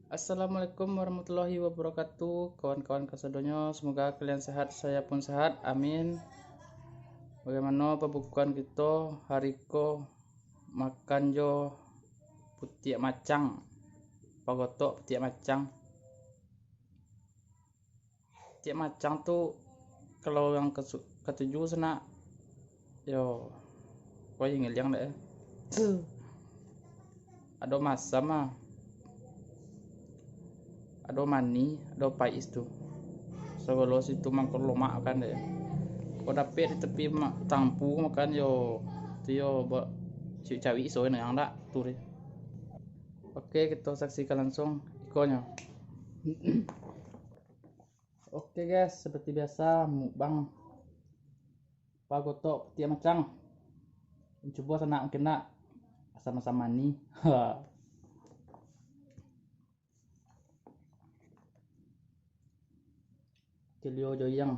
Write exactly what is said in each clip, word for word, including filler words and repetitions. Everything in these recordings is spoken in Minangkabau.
Assalamualaikum warahmatullahi wabarakatuh. Kawan-kawan kasadonyo, semoga kalian sehat, saya pun sehat. Amin. Bagaimana pabukuan kito hari ko? Makan jo putiak macang. Pagotok putiak macang. Putiak macang tu, kalau yang kesu-, katuju sanak, yo, kau yang ngeliang dek, eh. Ado masam ah. Ado manih, ado pais tu. Sagalo situ mangko lomak kan dek. Kau dapek di tepi ma-, tampu makan yo, tu yo ba-, cawik-cawik iso yang dak tu deh. Oke, kita saksikan langsung ikonyo. Oke guys, seperti biasa, mukbang pagotok putiak macang. Cubo sanak mungkin nak, asam-asam manih. Kelio joyang.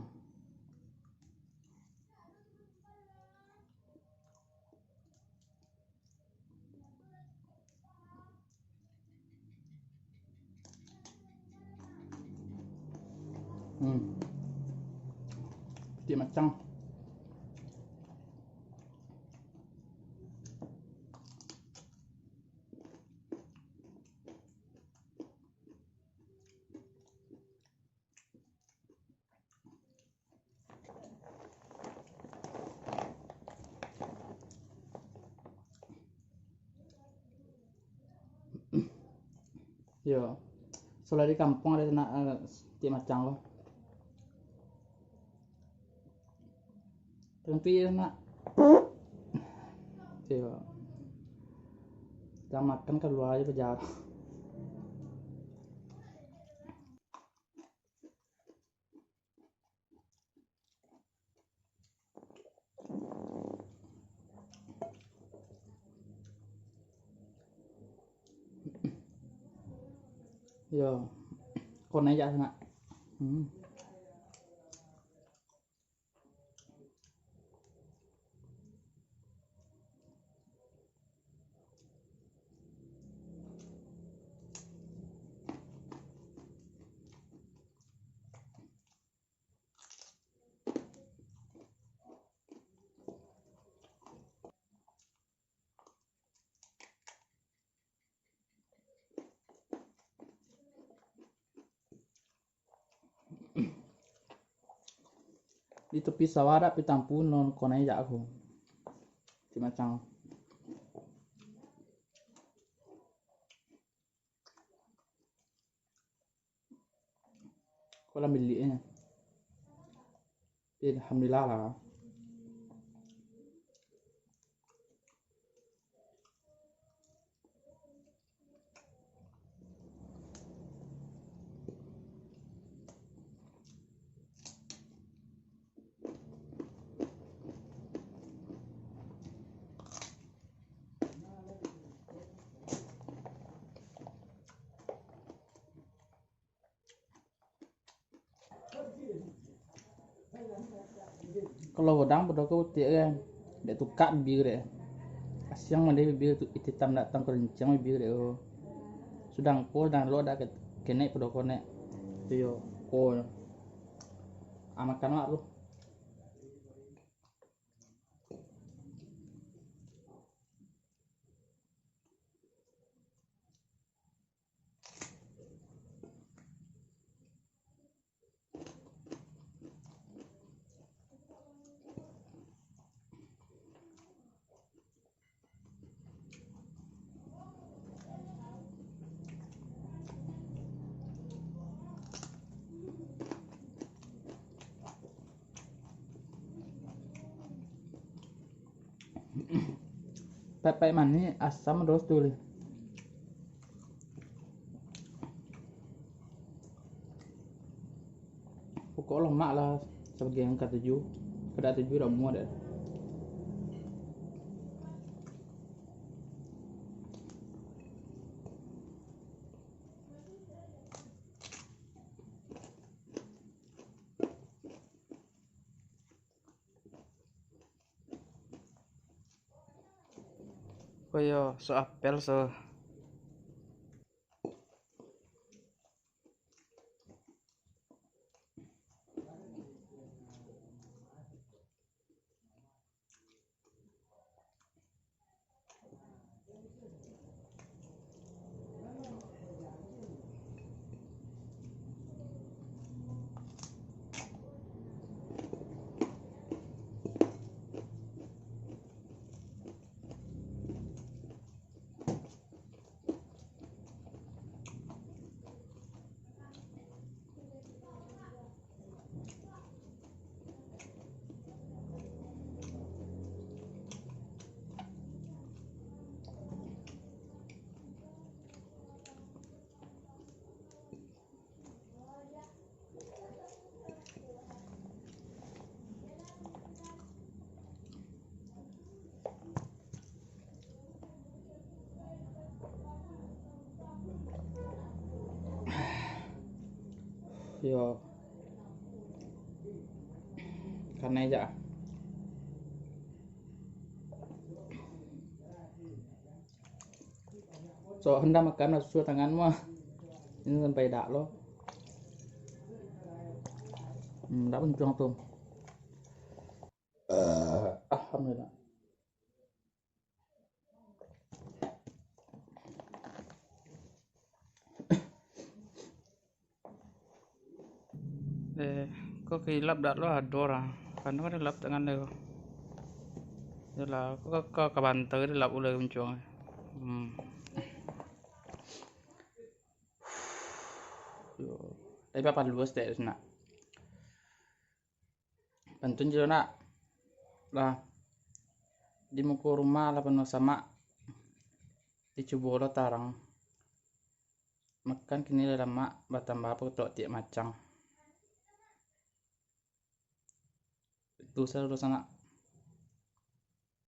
Hmm. Putiak macang. Yo, soalnyo di kampuang ado nak, eh, putiak macang ko. Tapi nak, yo, jan makan kalua ajo pajar. Yo, konai jak sanak. Hmm. Di tepi sawah dak, pi tampu non konai jak aku. Cik macang. Ko lah miliknyo. Alhamdulillah lah. Kalau godang pado ko utiak kan, dek tukak bibia dek. Kasiang mandeh bibia tu, ititam dak tang kerincang bibia dek. Sudah ko, sudah lo dak ke-, kenek pado ko nek. Tu yo, ko. Ah, makan wak tu. Pepek manih, asam, pedas tu lih. Pokok lemak lah, sabagian katuju, kada katuju dak muah dek. Oh iyo, so apel so. Yo. Kanai jak. So, hendak makan lah, susu tangan mah. Ini sampai dak lo. Hmm, dak muncuang tu. Alhamdulillah. Eh, ko kilap dak lo ado lah. Kan ado lap tangan tu. Yalah, ko ka, ka, ka bantai dilap ulai muncuang. Hmm. Yo. Tapi apa luas dek nak? Pantun jo nak. Lah. Di muko rumah lah panuah samak. Dicubo lo tarang. Makan kini lah lamak, batambah putok tiak macang. Itu sajo sanak.